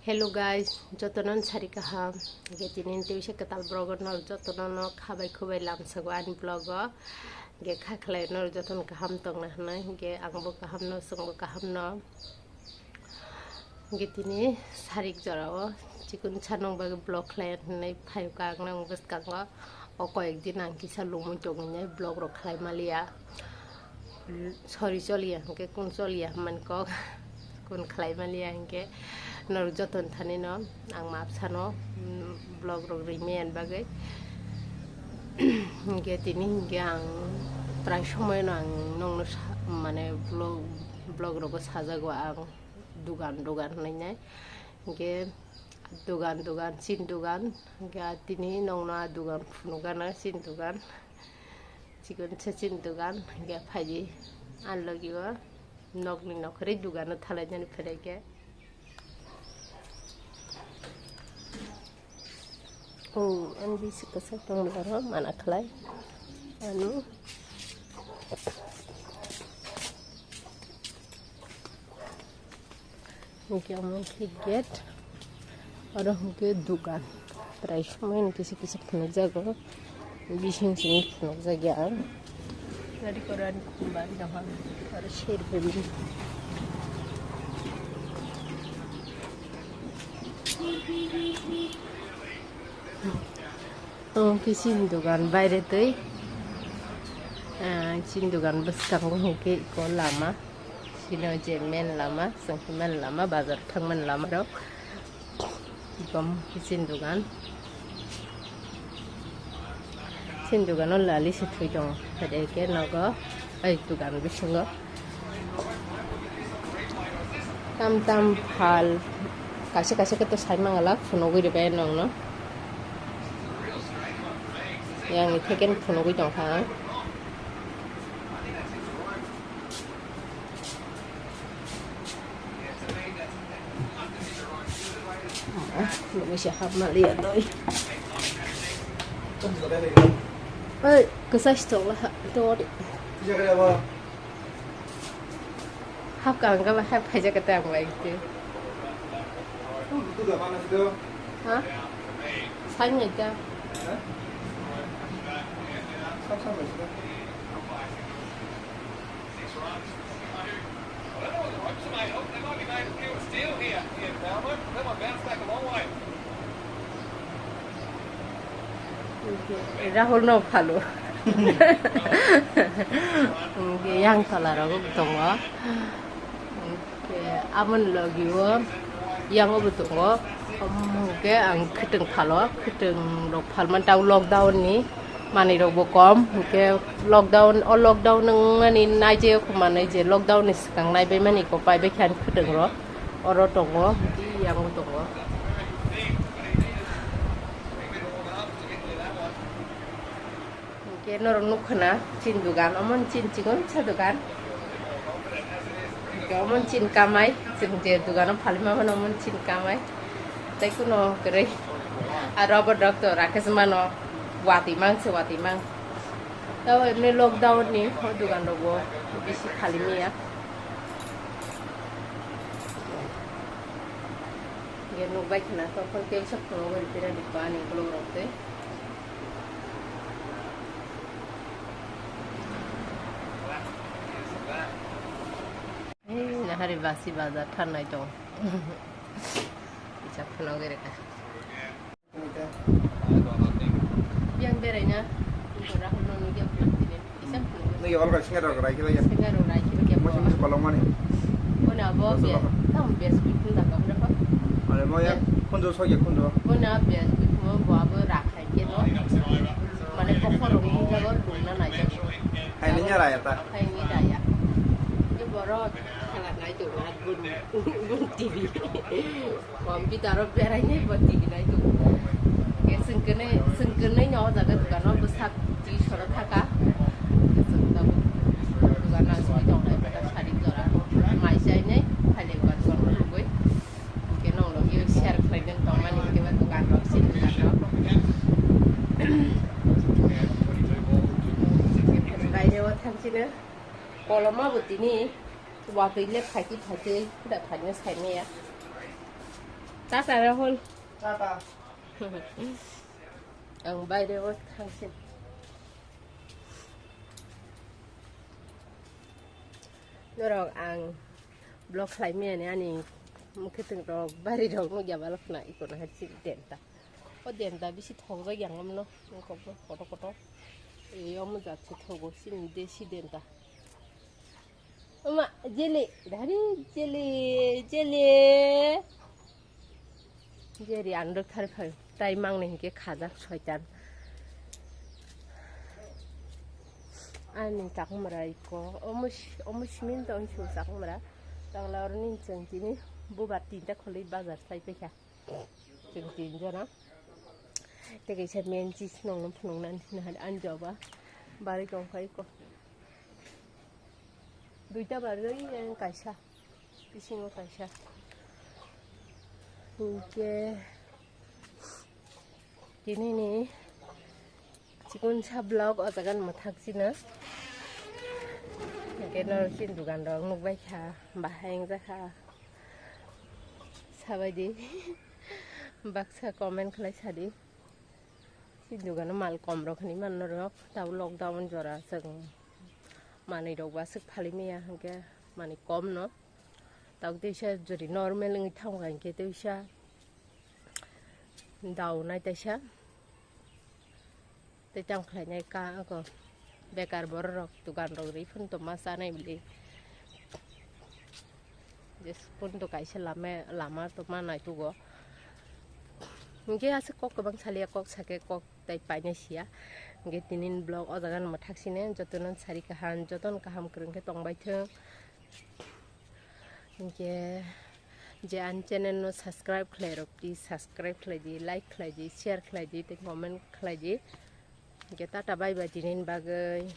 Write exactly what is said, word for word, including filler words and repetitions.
Hello guys, jotono sari kaham. Ge tini tei se kwtal vlog no jotono no khabai khubai lamsago ani vlog o. Ge kha khlai no jotono kaham tongna hwnwi. Ge ang bo kaham no, chwng bo kaham no. Ge tini sarik jora o chikon sanong bagwi vlog khlai hwnwi phaio ka ang nang bwskango. O koyek din ang kisa lungmung tongwi nai vlog rok khlai maliya. Sori choliya hwnkhe kung choliya hwnmani kok, kung khlai maliya hwnkhe norok joto ni thani no ang maaf sano, mm, vlog rok rimani bagwi. Hwnkhe tini hwnkhe ang prai somoi no ang nongno sa-, mane vlog, vlog rogo sajago ang dugan dugan hwnwi nai. Hwnkhe dugan dugan, chin dugan, hwnkhe tini nongno a dugan phunukgana chin dugan. Chikon sachin dugan hwnkhe phaidi ani logi o nokni nokhorwi dugano thalainani phaikhe. O ani bisi kwchak tongmani oro mana khlai. Ano. Hwnkhe omo khe gate, oro hwnkhe dugan. Prai somoi no kisa kisa phunukjago, bising simi phunukjakya ang. Gari korani bari dohor, oro sher bini. Omo khe chini dugan baire twi, ah, chini dugan bwskango hwnkhe eko lama, chini je main lama, chwng khe main lama, bazar thangmani lama rok, eko omo khe chini dugan, chini dugano lali se thwi tongo, hai khe nogo. Ai dugan bisingo tam tam phal kaisa kaisa khe to sai mangala phunugwi rwbai nongno. Yang ni theken phunugwi tongkha ang. Lubui se hapma liya doi. Oi, kwchai se chokla ha, tongori. Hap ka ang gala hap phaijak kata ang bai te. Ha? Sai ngai ta. Rahul no phalo. Yang tola rogo tongo. Aboni logi o yang obo tongo. Omo hwnkhe ang khwtwng phalo, khwtwng rok phalmani tamo lockdown ni. Manwi rok bo kom, hwnkhe lockdown, o lockdown wngmani naijak manwi je lockdown ni swkang naibaimani ko paibai khe ani khwtwng rok oro tongo, hwnkhe yango tongo. Hwnkhe norok nukha na chin dugan, omo chin chikon sa dugan. Omo chin kamai, chwng je dugano phalwi mano omo chin kamai. Tei kuno kwrwi. Aro abo doctor Rakesh mano watwi mang se watwi mang. Tei emni lockdown ni o dugan rogo bisi phalwi maya. Ye nukbai khna tokol kebsa phunugwi rwphina dikha ani ukulok rok tei. Ei, nahari basi bazar tharnai tong. Kisa phunugwi rwkha. Yang beraina, Rahul no nugya phunugwi. Kisa phunugwi. Nugya olga singa rok rai kila ya. Singa rok rai kila ya. Masih masih kolong mani. Ona bo be, tam bes bikin da kam rapa. Mane mo ya, khunju sogya khunju. Ona bes bikin mo bo abo rakhai keno. Mane kokor rok nugya bo lungna nai. Hai ni nyara ya ta. Hai ni da ya. Ye borok khala nai tu rat bun, bun T V. Computer o berai nai bo T V nai tu. Ke sengkene, sengkene no jaga dukan o bwsak twi soro thaka. Ke sengkene dukan o sui tong nai bwsak sari jora. Mai sai nai, phai le dukan o lugui. Ke nong logi share khlai den tong mani ke ba dukan rok sin dukan rok. Baire o thang sini. Koloma bo tini watwi le phaitwi phaitwi da phaina saimaya. Tata Rahul. Tata. Ang baire o thangsin. Norok ang vlog khlai miyani ani mukhe twng rok bari rok nukya balok na iko na hai chini denta. O denta bisi thokjak yang amno kotor kotor. Ei omo jat se thogo chini desi denta. Oma, jele, dari jele, jele. Jeri andok thari phai, tai mang ni hinkhe khajak soitan. Ani takmura iko, omo si-, omo simin tong su takmura. Tangla oroni chwng tini bubar tinta kholi bazar sai paikha. Chwng tin jona. Tei kaisa menchi swnamno phunuknani hwnwi hai ani joba. Bari tongkha iko. Duita barwi yang kaisa. Bisingo kaisa. Hinkhe tinini chikonsa vlog o jaga ni mwthak china. Hinkhe norok chini dugan rok nukbaikha, bahai wngjakha. Sabaidi. Baksa comment khlai sadi. Chini dugano mal kom rok hinwi manno rok. Tabuk lockdown jora chwng manwi rok bo aswk phalwi maya hinkhe manwi kom no. Tabuk teisa jodi normal wngwi thangkha hinkhe teisa daunai teisa. Tei tamo khlainai ka ako bekar borok rok dugan rok ri phano tongma chanai bwlwi. Jesukun to kaisa lama, lama to ma naitugo. Hinkhe aswk kok kwbang salia, kok sake kok tai painai sia. Hinkhe tinin vlog o jaga no mwthak sine jotono sari kaham, jotono kaham kwrwng khe tongbai thung. Hinkhe je ani channel no subscribe khlai rok, please subscribe khlai di, like khlai di, share khlai di, tei comment khlai di. Hinkhe tata bye bye tinin bagwi.